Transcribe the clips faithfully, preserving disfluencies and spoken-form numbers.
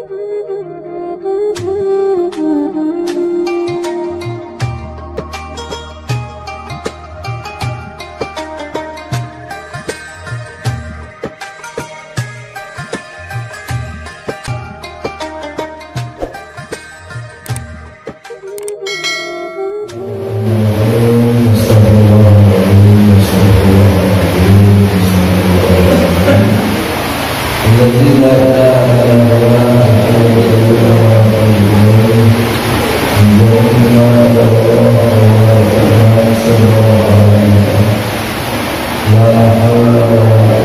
الذي لا إله إلا هو الحي القيوم لا تأخذه سنة ولا نوم، له ما في السماوات وما في الأرض، من ذا الذي يشفع عنده إلا بإذنه، يعلم ما بين أيديهم وما خلفهم ولا يحيطون بشيء من علمه إلا بما شاء، وسع كرسيه السماوات والأرض، ولا يؤوده حفظهما، وهو العلي العظيم. الذي لا إله إلا هو الحي القيوم لا تأخذه سنة ولا نوم، له ما في السماوات وما في الأرض، من ذا الذي يشفع عنده إلا بإذنه، يعلم ما بين أيديهم وما خلفهم، ولا يحيطون بشيء من علمه إلا بما شاء،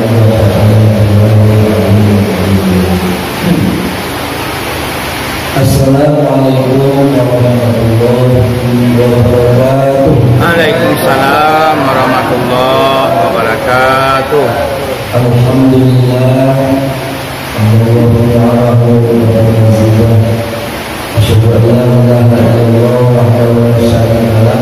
وسع كرسيه السماوات والأرض، ولا يؤوده حفظهما، وهو العلي العظيم. السلام عليكم ورحمة الله وبركاته. Waalaikumsalam warahmatullahi wabarakatuh. الحمد لله، حمدا يوافي نعمه ويكافئ مزيده. أشهد أن لا إله إلا الله وحده لا شريك له،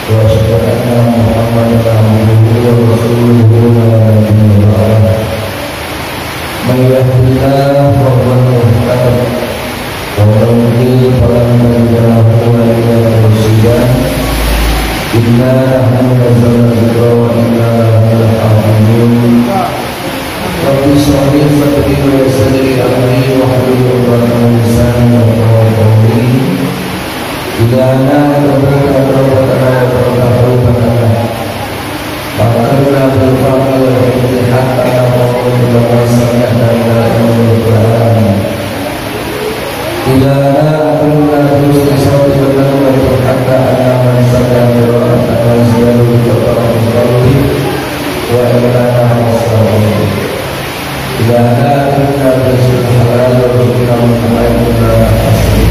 وأشهد أن محمدا عبده ورسوله لا نبي بعده. من يهد الله فهو المهتد، ومن يضلل فلن تجد له وليا مرشدا. إنا نحن نزلنا الذكر وإنا له لحافظون. رب اشرح لي صدري ويسر لي أمري واحلل عقدة من لساني يفقهوا قولي. إلهنا نسألك رحمتك وتوفيقك. فأكرمنا بالفهم والعلم حتى نقوم بما سمعنا من العلم والبيان. إلهنا أكرمنا بحسن الصوت والنغمة حتى أن من سمع قراءتنا يزداد بقرب قلبه وإيمانا وصبرا. إلهنا أكرمنا برزق الحلال وارزقنا من حيث لا نحتسب.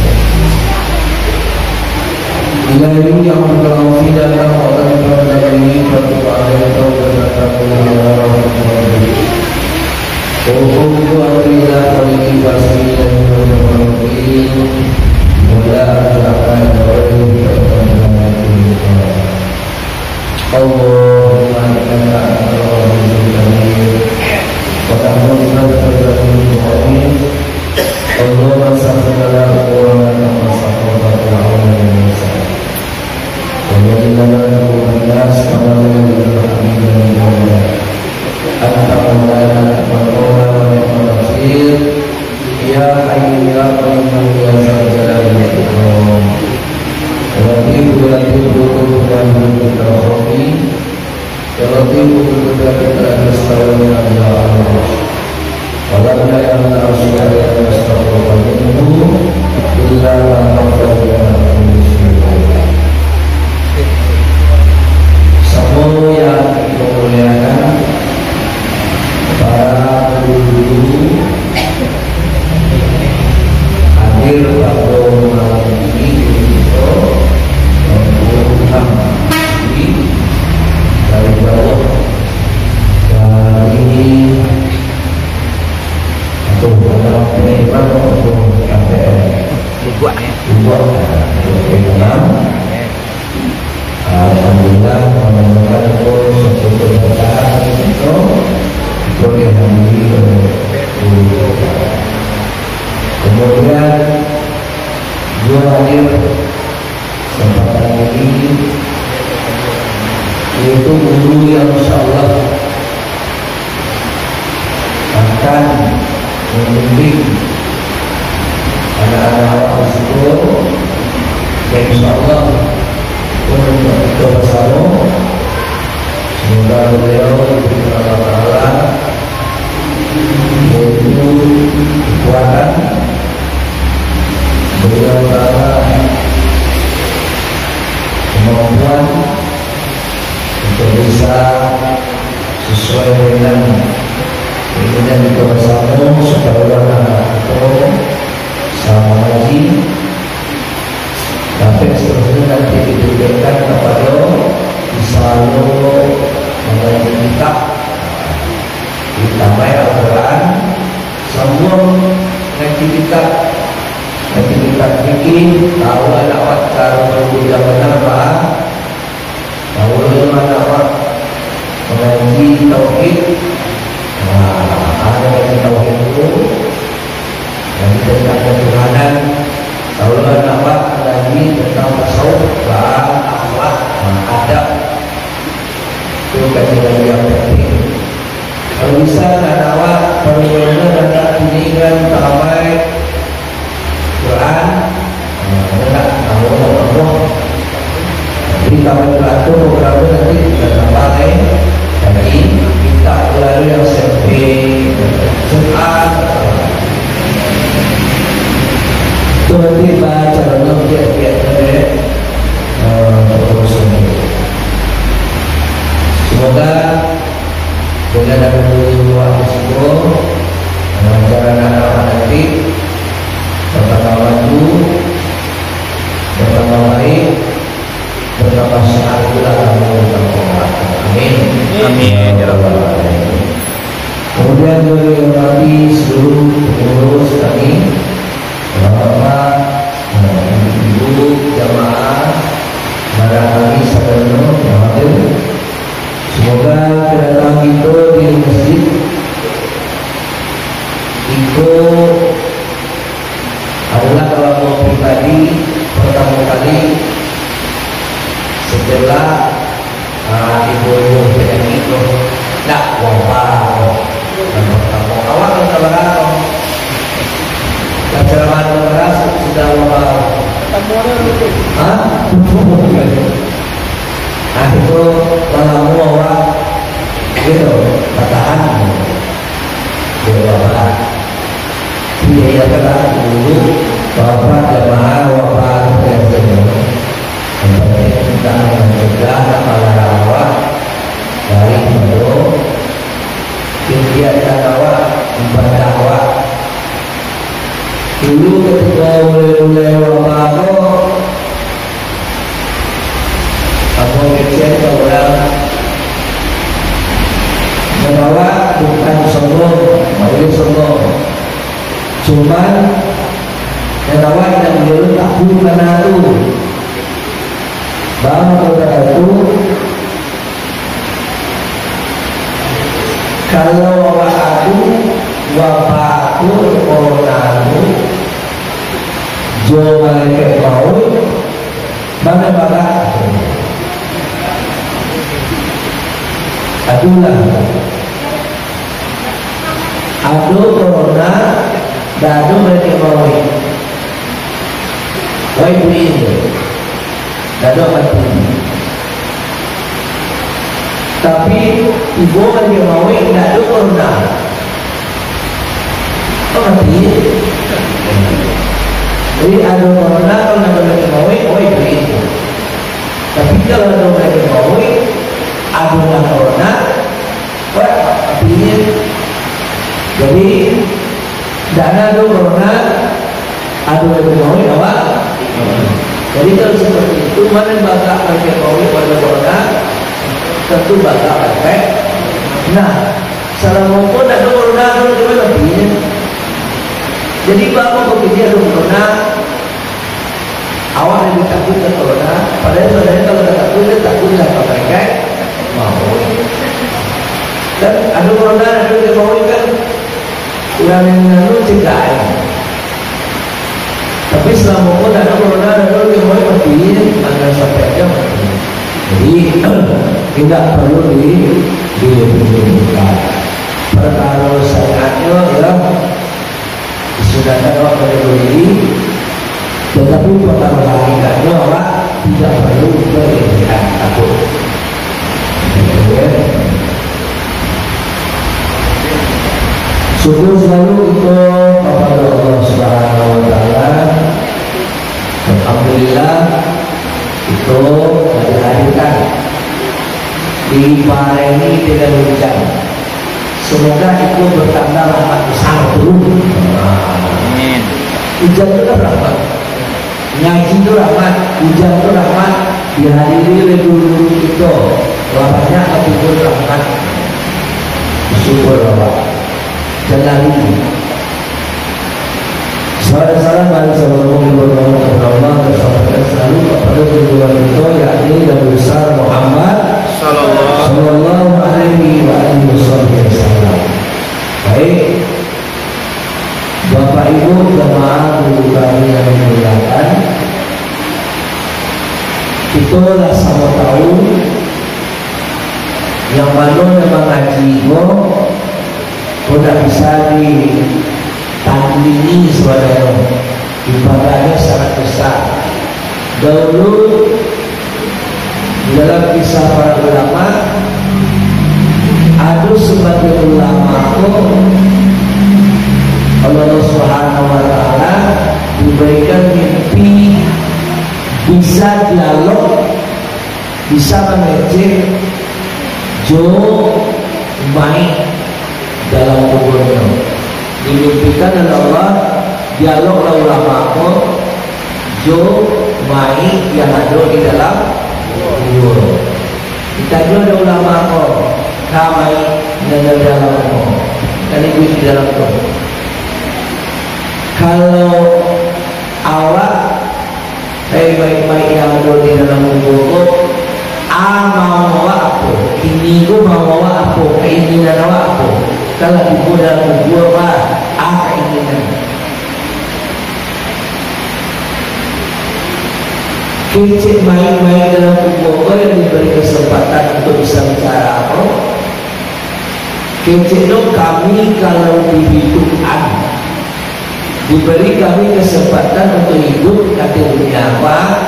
إلهي يا من لا مثيل له وأنت الذي فتب علي توبة تقول على رحمة ربي. وقلت أنت إلى خلقي فأسمي إليه وجه ربي ولا أتعالى غيره فأتمنى. اللهم إنك أنت العزيز الكبير، وتعلم ما تفعل من العظيم. اللهم سخر لنا أمورنا كما سخرت فرعون لموسى، وذلل لنا قوم الناس كما ذلل الحميد من قبلنا. أنت مولانا، نعم المولى ونعم النصير. يا حي يا قيوم يا ذا الجلال والإكرام. لطيف لطيف لطف يا ملك الخفي. يا لطيف بقدرتك أن تستوي على العرش. ولم يعلم العرش أن يستخلف منه إلا ما خفي على كل شيء. Semua yang kita muliakan, para guru-guru, hadir pado malam ini di siko Tuangku Imam dari jauah, dari, aduh, kalau Imam untuk sampai Lubuak, ya. Lubuak, Tuangku Imam. Alhamdulillah, mudah-mudahan ko satu keberkahan itu boleh dihadiri oleh guru kita. Kemudian, juga hadir kesempatan ini, yaitu guru yang insya Allah akan membimbing anak-anak awak di siko. Dan insya Allah pun kita bersama, semoga beliau diberikan Allah Taala, yaitu kekuatan, beliau Taala kemampuan untuk bisa sesuai dengan keinginan kita bersama, supaya anak-anak kita sama ngaji, tapi seterusnya nanti diberikan kepada bisa lo mengaji kitab, ditambah Al-Quran, sambung ngaji kitab, ngaji kitab fikih, tahu anak awak cara berpikir benar, Pak. Tahu lima nak buat mengaji tauhid. Nah, ada ngaji tauhid tu. Jadi, tentang ketuhanan, kalau nak awak lagi tentang tasawuf, baa akhlak, adab, itu kaji-kaji yang penting. Kalau bisa, nak awak, perlu nak tunaikan tarawih, Quran, nah, nak tahu, tahu. Jadi, kami beratur program tu nanti kita tambah, eh. Jadi, kita melalui yang S M P, S M A. Itu nanti baca dulu, biar, biar, biar, eh, terus ini. Semoga dengan ada dua siko, eh, cara nak nanti bertambah maju, bertambah baik, bertambah sehat pula kamu, bertambah kuat. Amin. Amin, ya Rabbal Alamin. Kemudian, bagi hormati seluruh pengurus kami, bapak-bapak, ibu-ibu, jamaah, saudara kami sadonyo yang hadir. Semoga kedatangan kita di masjid itu adalah, kalau mau pribadi, pertama kali setelah, ah, ibu-ibu penyakit tu, nak wafat. Yang pertama, awak kan saudara tu. Baca Ramadan sudah wafat. Hah? Nah, itu malam awak gitu, bertahan. Dia wafat. Tidak, iya, kan dulu, bapak jamaah wafat, biasanya. Yang penting kita mencegah, melarang awak dari itu. Kegiatan awak, ibadah awak. Dulu ketika mulai-mulai wabah ko, ambo kecek ka urang, nan awak bukan sombong, tak buliah sombong. Cuman, nan awak indak buliah takuik bana tu. Baa mangko takah tu? Kalau awak ado wabah tu, corona tu, jo malaikat mauik, ma nan bagak? Adolah. Ado corona, ndak ado malaikat mauik. Wai buih tu. Ndak ado mati. Tapi, tibo malaikat mauik, ndak ado corona. Kan mati. Jadi, ado corona, kalau ndak ado malaikat mauik, wai buih tu. Tapi, kalau ado malaikat mauik, ado nan corona, Wah, artinyo, jadi, dana tu corona, ado lagi mauik awak. Jadi, kalau seperti itu, ma nan bagak malaikat mauik, ado corona, tantu bagak malaikat. Nah, salamo ko ndak ado corona tu, bagaimana artinyo? Jadi, baa mangko kini ado corona, Awak labiah takuik ka corona, padahal sabananyo kalau ka takuik, takuik lah ka malaikat mauik. Kan ado corona, ado malaikat mauik kan, urang nan anu cegak. Tapi salamo ko ndak ado corona, ndak ado malaikat mauik, mati, mangko sampai aja mati. Jadi, indak paralu di, di, di, di, perkara syariatnyo, yo. Disunahkan awak pada diri, tetapi perkara hakikatnyo awak tidak perlu berlebihan takut. Ya. Syukur selalu kita kepada Allah Subhanahu wa Taala. Alhamdulillah, kita dihadirkan di pagi ini dengan hujan. Semoga itu bertanda rahmat besar turun. Amin. Hujan itu kan rahmat. Ngaji itu rahmat, hujan itu rahmat. Dihadiri oleh guru-guru kita. Lah banyak lah turun rahmat. Syukur, Bapak. Jalani. Salawat dan salam bagi seluruh makhluk Allah, terutama tersampaikan selalu kepada junjungan kita, yakni Nabi besar Muhammad Sallallahu. Sallallahu alaihi wa alihi wasallam. Baik, Bapak Ibu, Jamaah guru kami yang dimuliakan, kito lah samo tahu, yang mano nan mangaji ko, ko ndak bisa ditandingi sabananyo, ibaraiknyo sangat basa. Dahulu, dalam kisah para ulama, ado sabagian ulama ko, Allah Subhanahu wa Ta'ala diberikan mimpi bisa dialog, bisa mangecek jo mayik dalam kuburnyo. Dimimpikan oleh Allah, dialoglah ulama ko jo mayik yang ado di dalam kubur. Ditanyo dek ulama ko, ka mayik nan ado di dalam ko, kan iduik di dalam tu, kalau awak, hei mayik-mayik yang ado di dalam kubur ko, a mauak awak apo? Kini ko mauak awak apo? Keinginan awak apo? Kalau tibo dalam kubur, a, a keinginan. Kecek mayik-mayik dalam kubur ko yang diberi kesempatan untuk bisa bicara ko, keceknyo, kami kalau dihiduikan, diberi kami kesempatan untuk hidup, kato dunia, Pak,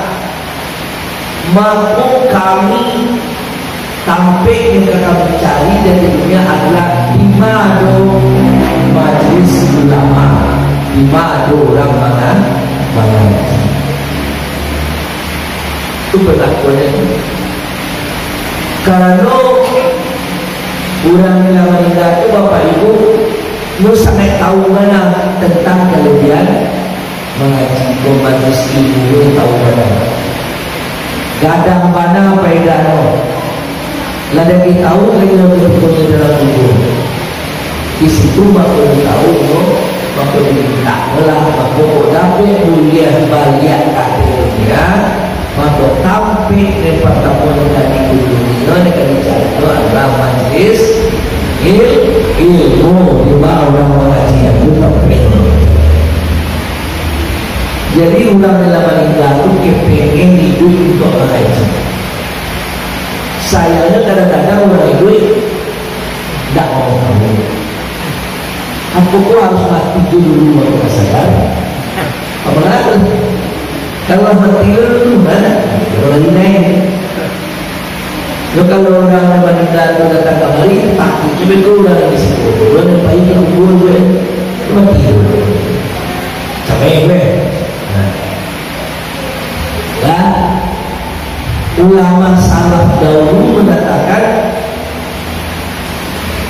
mako kami, tampek yang ka kami cari dari dunia adalah di ma ado majlis ulama, di ma ado urang manga-, mangaji. Tu pernah ko nyo. Karano urang nan lah maningga tu, Bapak Ibu, nyo sangaik tahu bana tantang kalabiahan mangaji, ko majlis ilmu, nyo tahu bana. Gadang bana paedahnyo. Lah dapek tahu ka inyo katiko nyo dalam kubur. Di situ mako ditahu, mako dimintak lah, mako kok dapek buliah baliak ka ateh dunia, mako tampek nan partamo nan ka dikunjungi, nan ka dicari tu adalah majlis il-, ilmu, di ma urang mangaji tu tampek. Jadi, urang nan lah maningga tu kepengen iduik untuak mangaji. Sayangnyo, kadang-kadang urang iduik ndak mau tahu. Apo ko harus mati dulu baru ka sadar? Apo lah? Kalau mati dulu, ha? Kalau lain. Yo, kalau urang nan maningga tu datang kamari, takutnyo beko urang di situ. Urang nan pai ka kubur tu, eh, mati dulu. Sampai, eh. Nah. Dan ulama salaf dahulu mengatakan,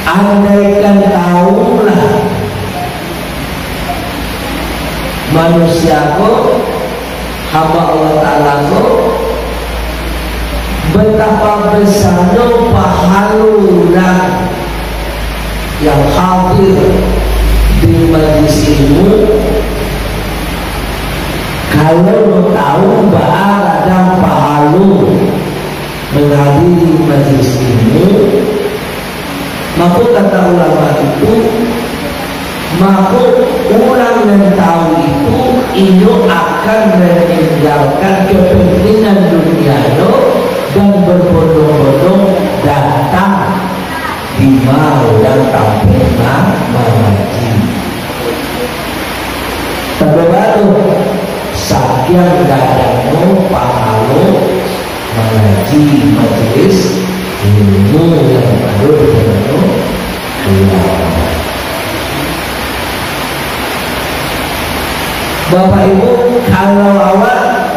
andaikan tahulah manusia ko, hamba Allah Ta'ala ko, betapa besarnyo pahalo urang yang hadir di majlis ilmu, kalau tahu baa gadang pahalo menghadiri majlis ilmu, mako kata ulama itu, mako urang nan tahu itu, inyo akan maninggalkan kepentingan dunianyo dan berbondong-bondong datang di ma urang tampek ma-, mangaji. Tando batu, sakian gadangnyo pahalo mangaji majlis ilmu yang ado di dalamnyo. Bapak Ibu, kalau awak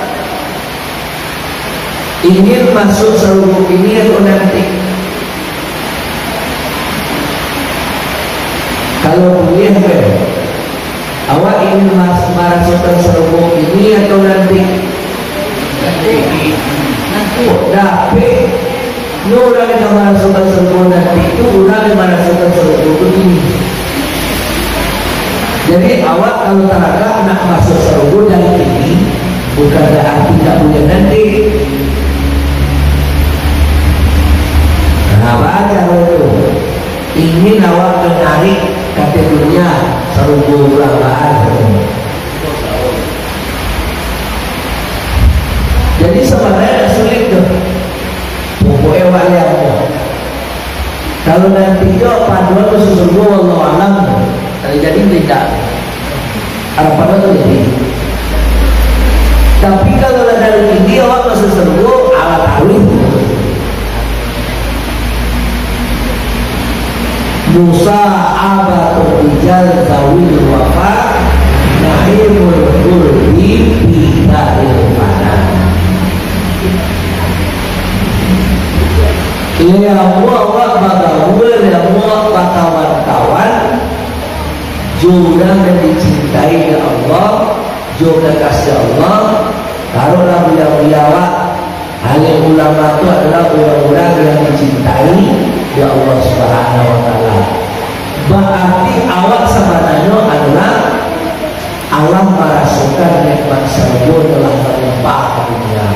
ingin masuk sarugo kini atau nanti? Kalau buliah, kan? Awak ingin mas-, marasokan sarugo kini atau nanti? Nanti. Kok dapek? Nyo urang nan ka marasokan sarugo nanti tu, urang nan marasokan sarugo tu kini. Jadi, awak kalau taragak nak masuk sarugo dari kini, bukan berarti tak buliah nanti. Nah, baa caro tu? Ingin awak manarik ka ateh dunia, sarugo urang baa caro tu. Kalau nanti jo paduan masuak surgo, wallahu alam. Kalau jadi, tidak. Harapan tu jadi. Tapi kalau lah dari ini awak masuak surgo, alah taruih. Musa abatul rijal zawil wafa, naimul qurbi bidaril fana. Ilmu awak bagaul, ilmu awak bakawan-kawan, jo urang nan dicintai dek Allah, jo kekasih Allah, taruihlah buya-buya awak. Alim ulama tu adalah urang-urang yang dicintai dek Allah Subhanahu wa Taala. Baarti awak sabananyo adolah alah marasokan nikmat sarugo nan lah malimpah ka dunia.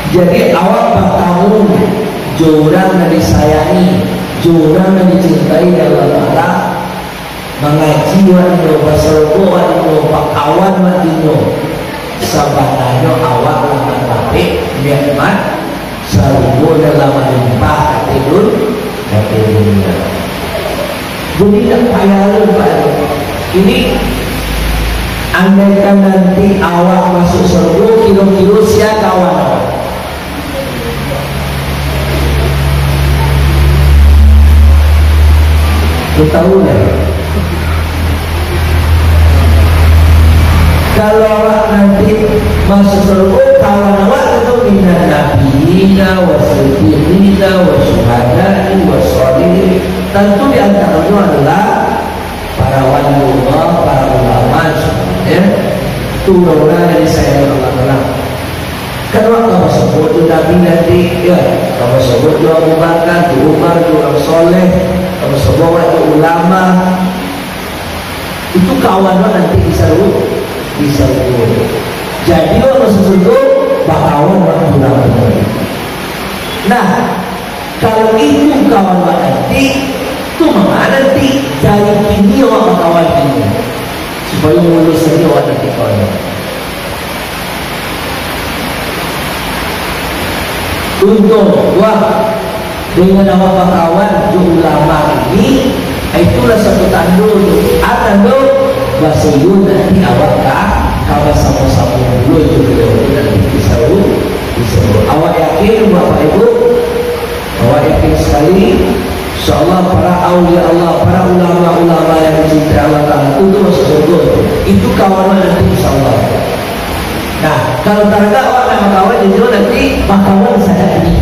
Jadi, awak batamu jo urang nan disayangi, jo urang nan dicintai dek Allah Taala, mangaji wak dinyo, basarugo wak dinyo, bakawan wak dinyo, sabananyo awak lah mandapek nikmat sarugo nan lah malimpah ka ateh dun-, ka ateh dunia. Jadi, indak payah lo, Pak. Ini, andaikan nanti awak masuak sarugo, kiro-kiro sia kawan awak? Kau tahu ndak? Kalau awak nanti masuak sarugo, kawan awak tantu minan nabiyina, wasiddiqina, wasyuhada'i, wassolihin. Tantu di antaronyo adolah para waliullah, para ulama, semuanya. Tu urang-urang yang disayangi Allah Taala. Kan awak ka basobok jo Nabi nanti, yo, ka basobok jo Abu Bakar, jo Umar, jo urang soleh, ka basobok jo ulama. Itu kawan awak nanti di saru-, di sarugo. Jadi, awak masuak sarugo, bakawan awak jo urang tu. Nah, kalau itu kawan awak nanti, tu manga nanti dari kini awak bakawan kini, supayo mulus sajo awak nanti kawan. Untuang, wah, dengan awak bakawan jo ulama ini, itulah satu tando tu. Ah, tando, basayun nanti awak ka, ka basamo-samo dulu jo baliau tu nanti di saru-, di sarugo. Awak yakin, Bapak Ibu? Awak yakin sakali, insyaallah para aulia Allah, para ulama-ulama yang dicintai Allah Taala tu, tu masuak sarugo tu. Itu kawan nanti, insyaallah. Nah, kalau taragak awak nak bakawan, jadi nanti bakawan sajo ni.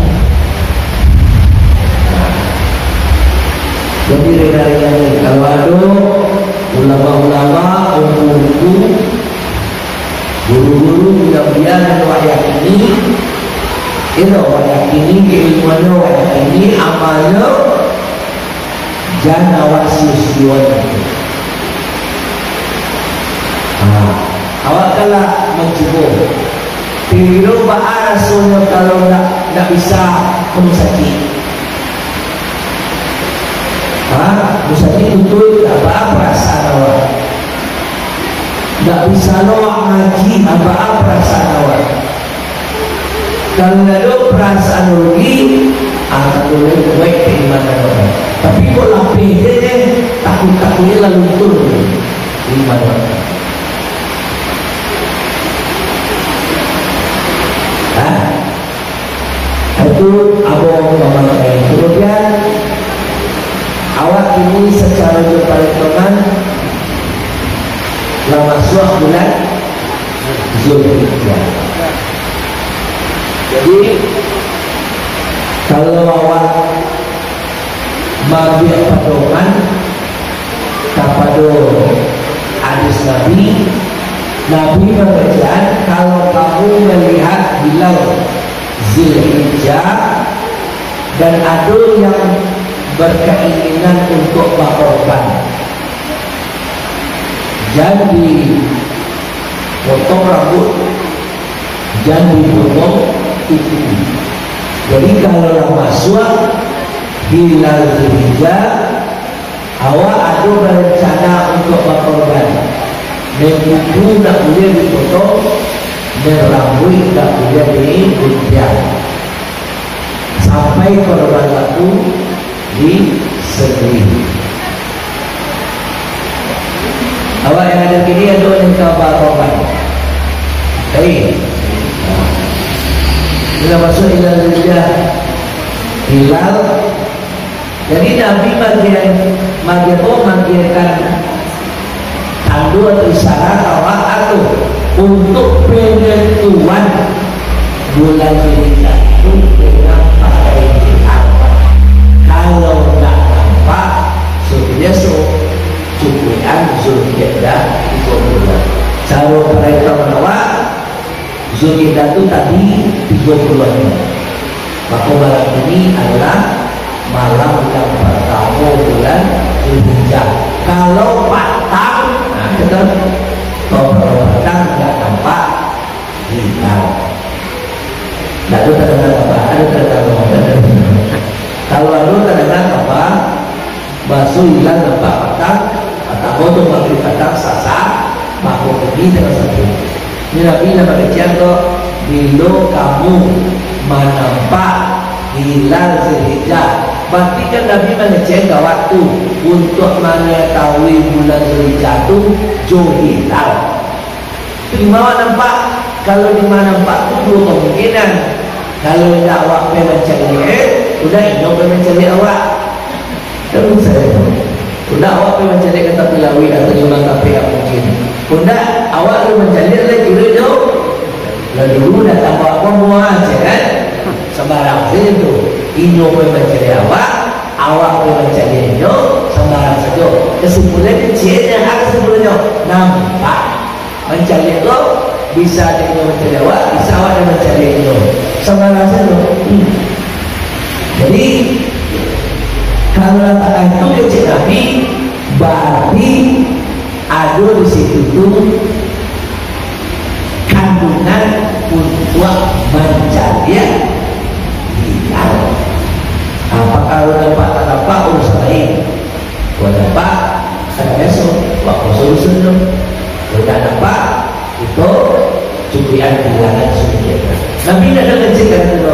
Jadi, rela-rela ni, kalau ado ulama-ulama, ungku-ungku, guru-guru, mudah-mudahan nan awak yakini, iyo, awak yakini, keilmuannyo awak yakini, amalnyo, jan awak sio-sioan. Ha, awak kan lah mancubo. Kiro-kiro baa rasonyo kalau ndak, ndak bisa ka rumah sakik? Ha? Rumah sakik tutuik, baa parasaan awak? Ndak bisa lo awak ngaji, baa parasaan awak? Kalau ado parasaan rugi, ah, kalau lai kuaik keimanan awak. Tapi kok lapeh je, takuik-takuiknyo lah luntur iman awak. Ha? Itu ambo mamakai. Kemudian, awak kini sacaro jo paretongan lah masuak bulan Zulhijjah. Jadi, kalau awak maambiak padoman kapado hadis Nabi, Nabi mambacaan, kalau kamu melihat hilal Zulhijjah dan ado yang berkeinginan untuk bakorban, jan dipotong rambuik, jan dipotong kuku. Jadi, kalau lah masuak hilal Zulhijjah, awak ado barencana untuak bakorban, nan kuku ndak buliah dipotong, nan rambuik ndak buliah diguntiang, sampai korban tu Di sendiri. Awak yang ada kini ado yang ka baroban. Baik. Bila masuk hilal Zulhijjah, hilal. Jadi Nabi bagian, bagian, oh, bagiankan tando atau isyarat awak tu untuk penentuan bulan Zulhijjah tu dengan pakai hilal. Kalau ndak nampak, sudah biaso, cukuikan Zulhijjah tigo puluah. Caro parentah awak, Zulhijjah tu tadi tigo puluah limo. Mako malam ini adalah malam yang pertama bulan Zulhijjah. Kalau patang, nah, kita tahu kalau patang nggak nampak hilal. Nggak ada tanda apa, ada tanda apa. Kalau ada tanda apa, Baso hilal nampak patang, patang tu magrib patang sasa, mako kini tangah satu. Ni Nabi lah mangecek ko, bilo kamu manampak hilal Zulhijjah, barati kan Nabi mangecek ka wakatu untuak mangatahui bulan Zulhijjah tu jo hilal. Di ma awak nampak? Kalau di ma nampak tu duo kamungkinan. Kalau indak awak pai mancaliak, eh, udah inyo pai mancaliak awak. Kan bisa itu. Udah awak pai mancaliak ka tapi lawik atau di ma tapi awak mungkin. Udah awak tu mancaliak lah kiro jo. Lah dulu datang awak pun muah aja kan? Sembarang saja tu. Inyo pai mancaliak awak, awak pai mancaliak inyo, sembarang sajo. Kesimpulan kecilnya, apa kesimpulannya? Nampak. Mancaliak ko, bisa dek inyo mancaliak awak, bisa awak nan mancaliak inyo. Sama rasa tu. Hmm. Jadi, kalau lah takah itu kecek Nabi, barati ado di situ tu kandungan untuak mancaliak hilal. Apa kalau nampak tak nampak, urusan lain. Kalau nampak, kan biaso, buek puaso dusun tu. Kalau tak nampak, itu cukuikan bilangan Zulkifli. Nabi indak ado ngecek ka itu,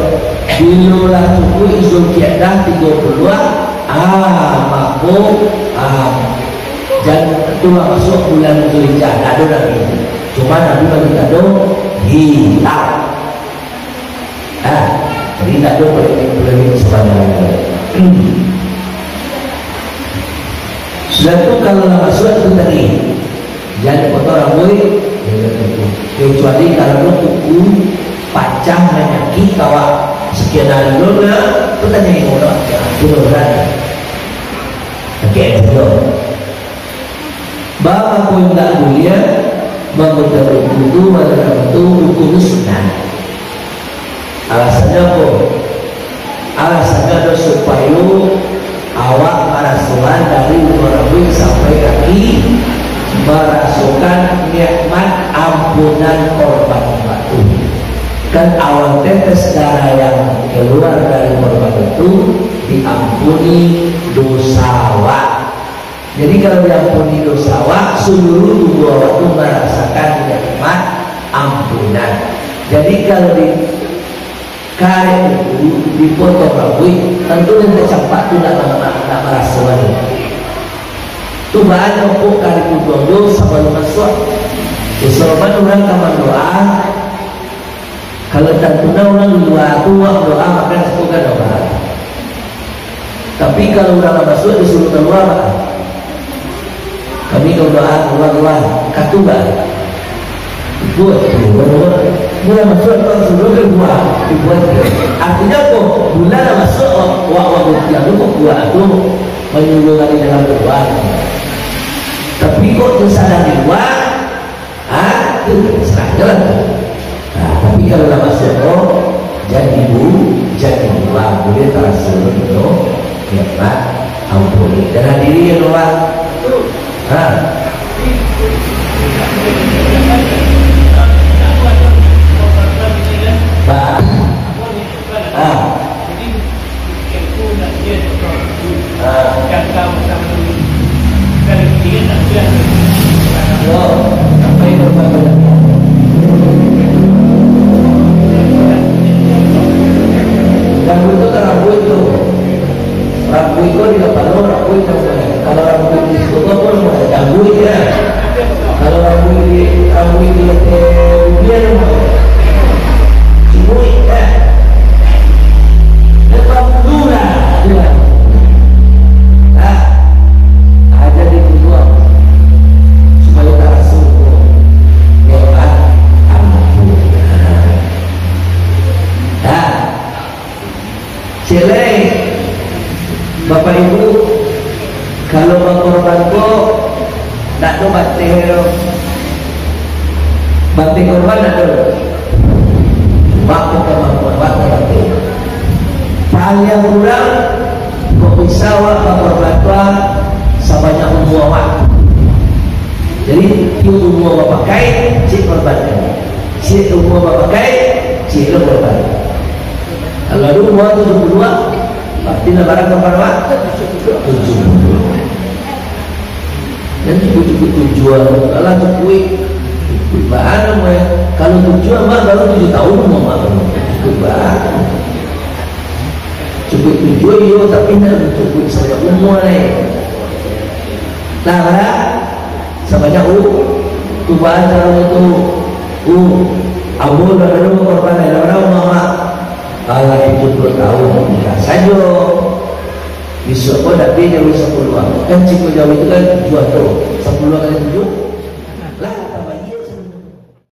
bilo lah cukuik Zulkifli tigo puluah, ah, mako, ah, jan tu lah masuak bulan Zulhijjah, ndak ado Nabi. Cuma Nabi bagi tando hilal. Ah, jadi indak ado polemik-polemik sabananyo. Sudah tu, kalau lah masuak tu tadi, jan dipotong rambuik, kecuali kalau kuku pacah manyakik awak, sakian hari dulu, nah, tu tanyo urang, tu urang. Oke, itu. Baa mangko indak buliah manggunting kuku tu, mananam kuku tu sunat. Alasannyo apo? Alasannyo ado supayo awak marasoan dari ujung rambuik sampai kaki, marasokan nikmat ampunan korban batu. Kan awan tetes darah yang keluar dari korban itu diampuni dosa awak. Jadi, kalau diampuni dosa awak, seluruh tubuah awak tu marasakan nikmat ampunan. Jadi, kalau di karek itu dipotong rambuik, tantu nan tacampak tu ndak, ndak, ndak maraso lagi. Tu banyak kok karek tu dondo sabalum masuak. Isoman urang ka mandoa, Kalau tantu nah urang di lua tu, awak doa makan sapoka doa. Tapi kalau urang lah masuak, disuruah kalua, Pak. Kami ka doa, kalua, kalua. Katu, Pak. Buat tu, buat, buat. Bulan masuak, Pak, suruah kalua. Dibuat tu. Artinya apa? Bulan lah masuak, wak, wak, wak, tu, buat tu. Manyuruah dari dalam kalua. Tapi kok tu sadang di lua, Ah, tu, serah je lah tu. Ah, tapi kalau lah masuak ko, jadi bu, jadi buah, buliah taraso tu, nikmat, ampun. Dan hadiri yang dua. Ha. Ba. Ah. Ah. Yo. Bapak Ibu, kalau bakorban ko ndak ado bateh, bateh korban ndak ado. Wak korban, wak bateh. Paling kurang, kok bisa wak bakorban tu sabanyak umua wak. Jadi, tiok umua bapakai, ciek korban. Ciek umua bapakai, ciek lo korban. Kalau ado umua tujuah puluah, berarti lah barang korban wak? Tujuah puluah. Dan cukuik-cukuik tujuah, kalau cukuik, cukuik baa, kalau tujuah, mak, baru tujuah tahun umua, mak. Cukuik baa. Cukuik tujuah, iyo, tapi ndak cukuik sabanyak umua lai. Nah, bara? Sabanyak u-, tu baa caronyo tu. U, ambo lah dulu korban, lah bara umua, mak? Alah, tujuah puluah tahun, nikah sajo. Bisuak ko tapi jauah sapuluah. Kan ciko jauah itu kan tujuah tu. Sapuluah kali tujuah,